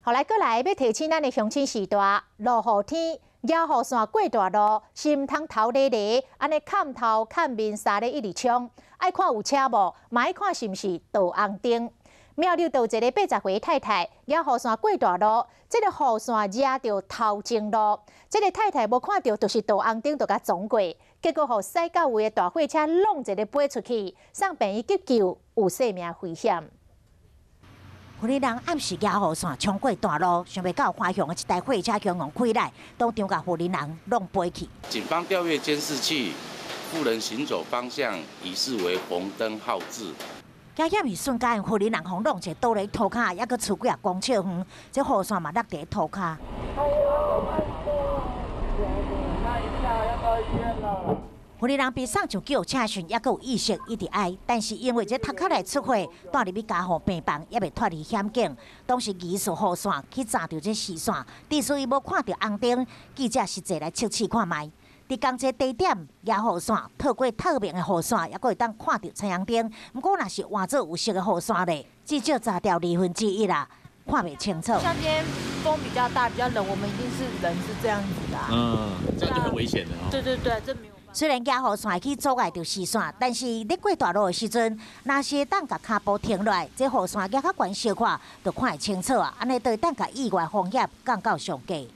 予來閣來欲提醒咱的鄉親序大，落雨天，搖雨傘過大路，是毋通頭咧咧，按呢崁頭崁面衫咧一直衝，愛看有車無，嘛愛看是毋是著紅燈。苗栗就一个80歲太太，搖雨傘過大路，這个雨傘惹著頭前路，這个太太無看著，就是著紅燈，就共撞過，結果予駛到位的大貨車挵一个飛出去，送病院急救，有性命危險。婦人暗時搖雨傘衝過大路，想袂到華雄的一台貨車強狂開來，當場共婦人挵飛去。警方調閱監視器，婦人行走方向疑似為紅燈號誌。驚險一瞬間，婦人予挵一个倒佇塗跤，猶閣出幾仔公尺遠，這雨傘嘛落佇塗跤。婦人被送上救護車時，猶閣有意識，一直哀，但是因為這頭殼內出血，帶入去加護病房，猶未脫離險境。當時疑似雨傘去軋著這視線，致使伊無看著紅燈。記者實際來測試看覓。佇仝一个地點，搖雨傘透過透明的雨傘，猶閣會當看著青紅燈。毋過若是換做有色的雨傘咧，至少髒掉1/2啦，看袂清楚。像今天風比較大，比較冷，我們一定是人是這樣子的。嗯，這樣就很危險的哦。對對對，這沒有。雖然搖雨傘會去阻礙著視線，但是咧過大路的時陣，若是會當共跤步停落來，這雨傘舉較懸小可，就看會清楚啊。按呢就會當共意外風險降到上低。